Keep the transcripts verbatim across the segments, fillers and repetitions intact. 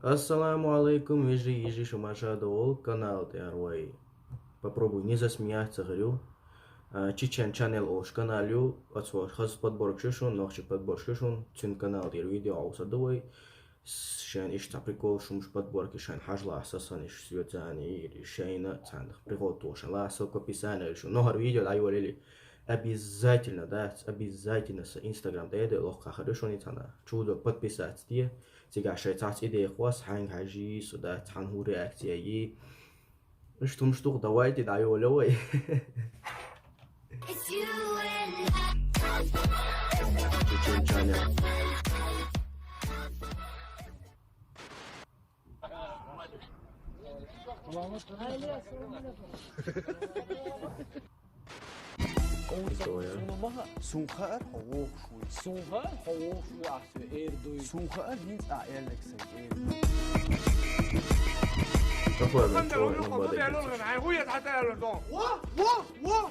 Ассаламу алейкум, вежарий, йижарий, шу марша догӀийла канал тӀера вай. Попробуй не засмеяться, говорю. А, Чечен Channel олуш канал ю, оцо хаза подборка ю шуна, нохчий подборка ю шуна, цуьнан канал тӀера видео Ӏовса ду вай. С-, шайна иштта прикол, шумаш подборка шайна хьажалахь, сасан иш светани, шайна цхьаьна прикол тохаш ла, ссылка в описании шу. Нохар видео дӀайолийла. Обязательно, да, обязательно са Instagram тӀе де лохка хир ю шуна цхьана. Чудо подписаться де. Цигахь шайн цхьацца идея хьоьсса, хьаьнга хьажий, со дац, хьан хӀун реакция йий. Иштта хӀумаш ду-кх, давайте дӀайолайо вай. Чечен Channel. Суна ма хаьа, суна хаьара хьо воккхаш вуй. Суна хаьара хьо воккхаш вуй, ахь соьга эр дуй. Суна хаьара хӀинца ахь аьлларг сайн эр дуй. Какой он человек, ну, вот это. Во, во, во!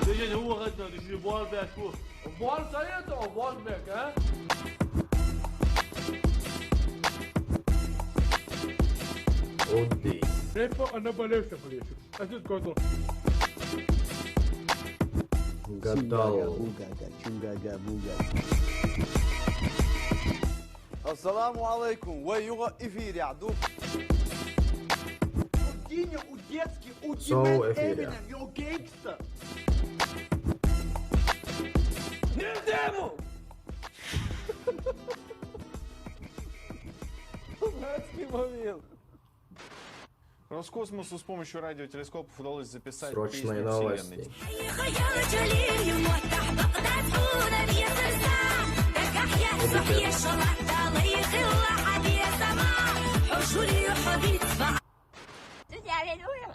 Ты же не угодно, ты же бал бэш, во. Бал ца ета, бал бэк, а? Оди. Репо, а наболевший болеешь. А тут козу. Гадал. Чунгага, бугага, чунгага, бугага. Ассаламу алейкум, вай юха эфирехь ду. Удине, удецкий, Со удимен эфире. Эминем, йо гейгста. Нил дему! Дурацкий момент. Роскосмосу с помощью радиотелескопов удалось записать Срочные песню новости. Вселенной.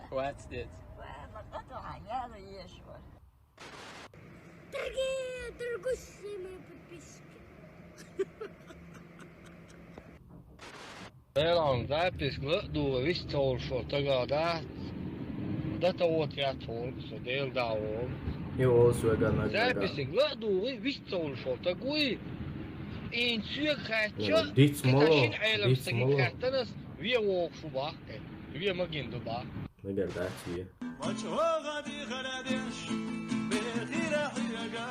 Хватит, дядь. Дорогие, дорогущие мои подписчики. Элан запись ла а дугӀу вист ца волуш волу тагах дац. Дата вот яц волу со, Дела да волу. И олус веган наг нага. Записиг ла а дугӀу вист ца волуш волу таг вуй. И соьга хаьттича, диц кхин мало, шина Ӏелам диц стаге мало. Хаьттанас, вен вогӀуш ву бахка. Вен магийна ду бахка. Мегар дац вен. Мачхьо гӀадий халадеш, бехира хьоьга.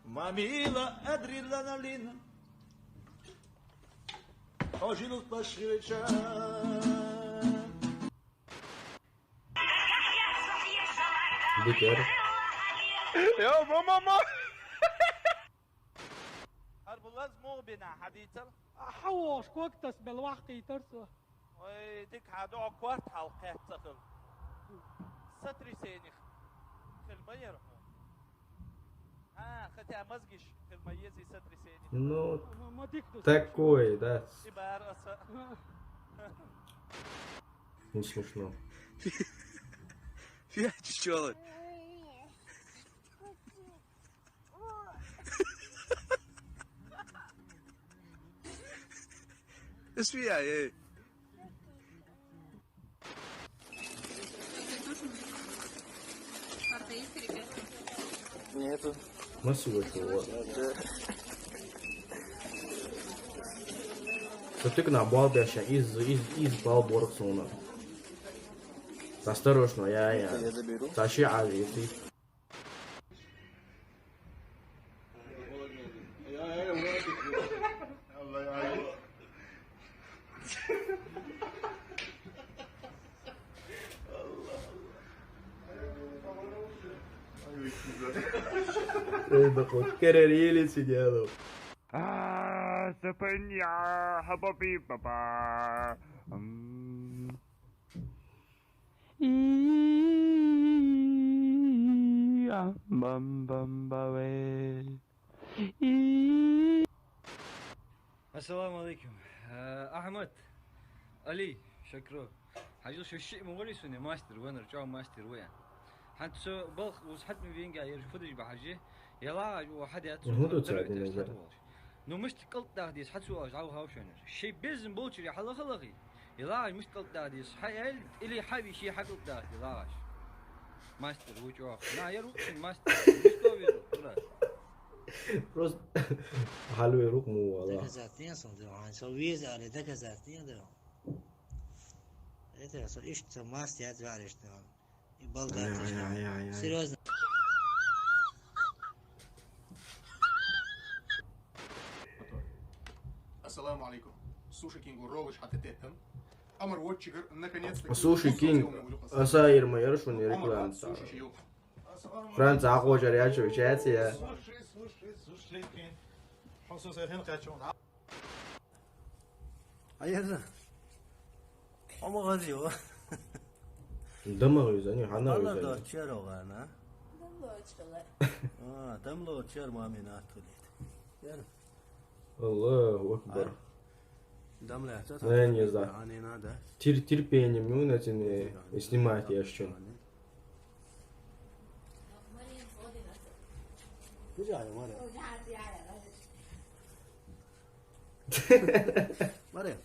Мамила адриланалин. Хьо жилулташ хилча. Дикер. Йо, ма-ма-ма! Арбулаз мугӀ бина хьадийцал? Хьан вогӀуш ког тасбелла вахкийтар со. Ой, дика хьан догӀу корта хьалха кхетта ца хила. Сотрясение хила ма яра хьуна. А, хотя мозгиш хила ма езий сотрясение. Ну, такой, да. И бара аса. Не смешно. Фиачи чолой. Эс вияй, эй. Нету. Масса вышел, вот. Да. Со тільки на бал бешен, из, из, из бал борг суна. Осторожно, я, я. Это я заберу. Тащи, а, если. Эй, да хоть керерили сидела. А, сапанья, хапапи папа. М. И, а, бам-бам-баве. И. Ассаламу алейкум. Э, Ахмад, Али, Шакро. Хьажал, шу шиъ ма валий суна, мастер ванар, чӀогӀа мастер ву я. ХӀанз со балха вуз хьатма венга, ерш фу деш бахьажи, я лагӀаш ву хьадеа, цо Мгм, ду ца дина хьат вара. Волуш. Ну, мишта кӀалтӀа даха деза, хьан цо аьлча, хьан хавшонаш. Шайн безам болчаре хьалаха лахий. И лагӀаш мишта кӀалтӀа даха деза, хьан аьлла, или хьан виши хьан кӀалтӀа даха деза лагӀаш. Мастер ву чӀогӀа. На, яр ву шин мастер. Мишта ву веза, ура. Просто хьалве рук му вала. Доказать не сон, да, он со виза, али доказать не, да. Это со ишт, со маст, я товарищ, да. И болгарский. Ай, ай, ай, ай, ай. Серьёзно. Ассаламу алейкум. Суши Кингу роллыш хьатететтан. Амар вотчигар, наконец-то. Суши Кинг, асаир ма яраш вон реклама. Франция акъо жаряч вичац я. Слушай, слушай, слушай, Кинг. Хосо сахин качон. Аяр. Ама газио. Дама гызани, хана гызани. Чарогана. Дамлочкала. А, дамлочар мамина тулит. Яр. Аллаху акбар. Дамлята. Не, не знаю. Тир-, терпение, ну, на тебе снимать я ещё. Маре.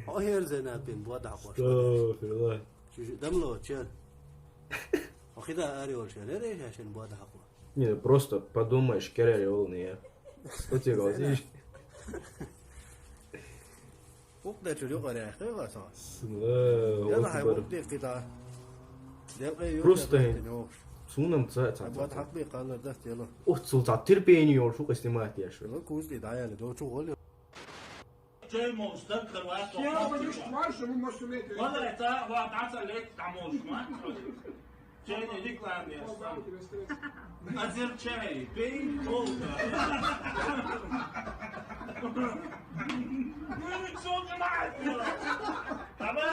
О, хер зенапин, бода хош. Астагфируллах. Чуж-, дамло, чер. Охида ари ол чер, эре шашин бода хакла. Не, просто подумаешь, кере ол не. Что тебе говоришь? Ух, да чуж, югара, хай ва сон. Сынла, яла хай ух, ух, дек кита. Просто сунам ца, ца, ца. Бат хак би калар да тела. Ух, сул ца терпение, шо снимать я шо. Ну, кузли да я, до чу гол. Чей мол, стак кровать. Я буду шмар, что мы можем иметь. Вала это, ва, таца лет, там мол шмар. Чей не реклама, я сам. Азерчай, пей, колка. Ну, что ты, мать? Давай.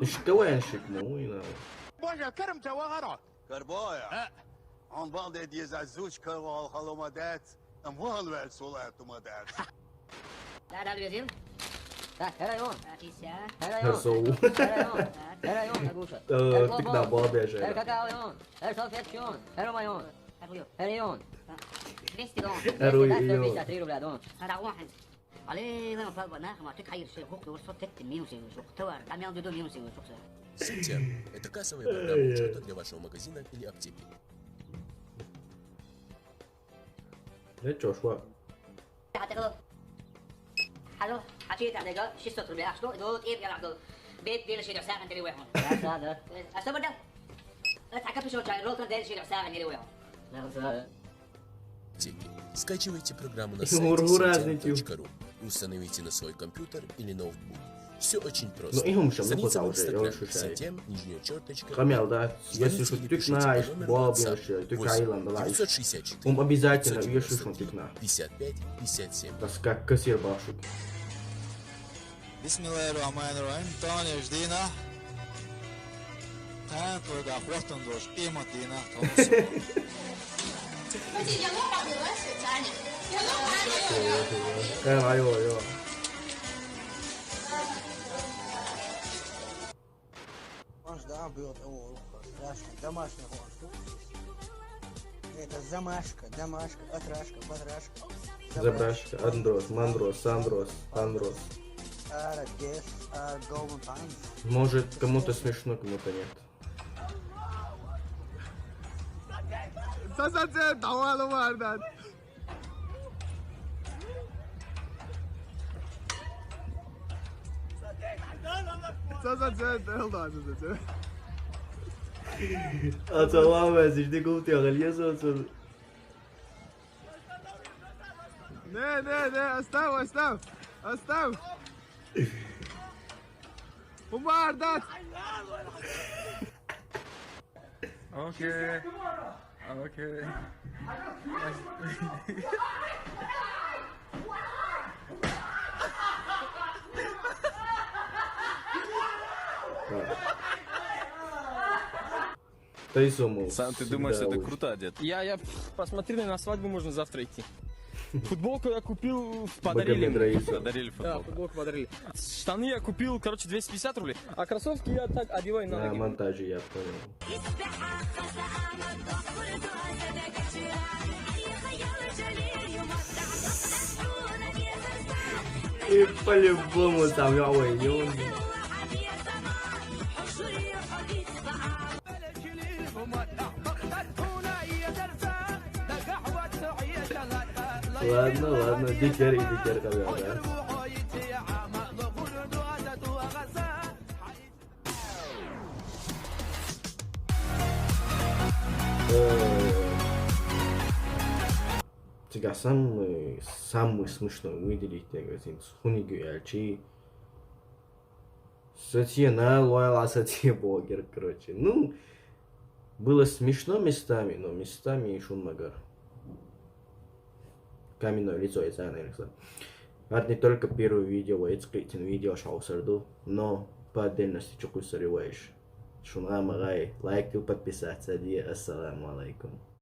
Ишкавен шик, ну, и на. Боже, керем чава гаро. Карбоя. А? Он балде деза зучка вал халомадец. Ам вал вел сулатумадец. Да, да, везим. Так, район. Атися. Район. Херсоу. Район. Район, Агуша. Э, ты когда была бежала? Какао. Салфетки он. Район. Район. Двести дон. Район. Двести, двести, двести три рубля дон. Район. Али, лама фалба нахма, ты хайр шей, хук, ты вот сот, ты минус, шук, товар, камел, дудо минус, шук, сэр. Сетя. Это кассовая программа учета для вашего магазина или аптеки. Ле, Джошуа. Алло, алло, حكيت على جا، شو الصوت اللي أحكو؟ دول إيه بيلعب دول؟ بيت بيلا شيء ساعة أنت اللي وين؟ لا، لا، لا. أستمر ده. لا، تعال كبش وجاي، روتر ده شيء ساعة أنت اللي وين؟ لا، لا. Скачивайте программу на сайте сетя точка ру и установите на свой компьютер или ноутбук. Все очень просто. Ну, и хум шам, ну, Страница в хотя уже, я Инстаграме уже шаю. Сетя, нижняя черточка. Камел, да? Если звоните что, или тюк пишите на по номеру WhatsApp тюк айлан, да, восемь девятьсот шестьдесят четыре, хум обязательно, если что, тюк на. Пятьдесят пять пятьдесят семь. Бас как кассир башут. بسم الله الرحمن الرحيم. Тони ждина. Тан то да хватан дош, има дина, томсо. Хотя я лопа была, Таня. Я лопа была. Э, айо, айо. Он ждал, был, о, страшно. Домашний он. Это замашка, домашка, отрашка, подрашка. Забрашка, Андрос, Мандрос, Сандрос, Пандрос. Ара, Гес, а, Голден Панс. Может, кому-то смешно, кому-то нет. Сасаце, давай, давай, да. Сасаце, давай, давай, сасаце. Ацалава, здесь ты губ, ты оголился, отсюда. Не, не, не, оставь, оставь, оставь. Умар, да. Окей. Окей. Тайсуму. Сам ты думаешь, это круто одет? Я, я, пф, посмотри, на свадьбу можно завтра идти. Футболку я купил, подарили мне. Подарили футболку. Да, футболку подарили. Штаны я купил, короче, двести пятьдесят рублей. А кроссовки я так одеваю на ноги. На монтаже я понял. И по-любому там я уйду. Ладно, ладно, дикер и дикер, когда, да. Э, Цигахь самый, самый смешной выделить, я говорю, хуниги элчи. Сатье на лояла сатье блогер, короче. Ну, было смешно местами, но местами и шун магар. Каменное лицо из Анерса. Это не только первое видео, это скрытое видео шаусарду, но по отдельности чукусариваешь. Шунга магай, лайк, подписаться, ди, ассаламу алейкум.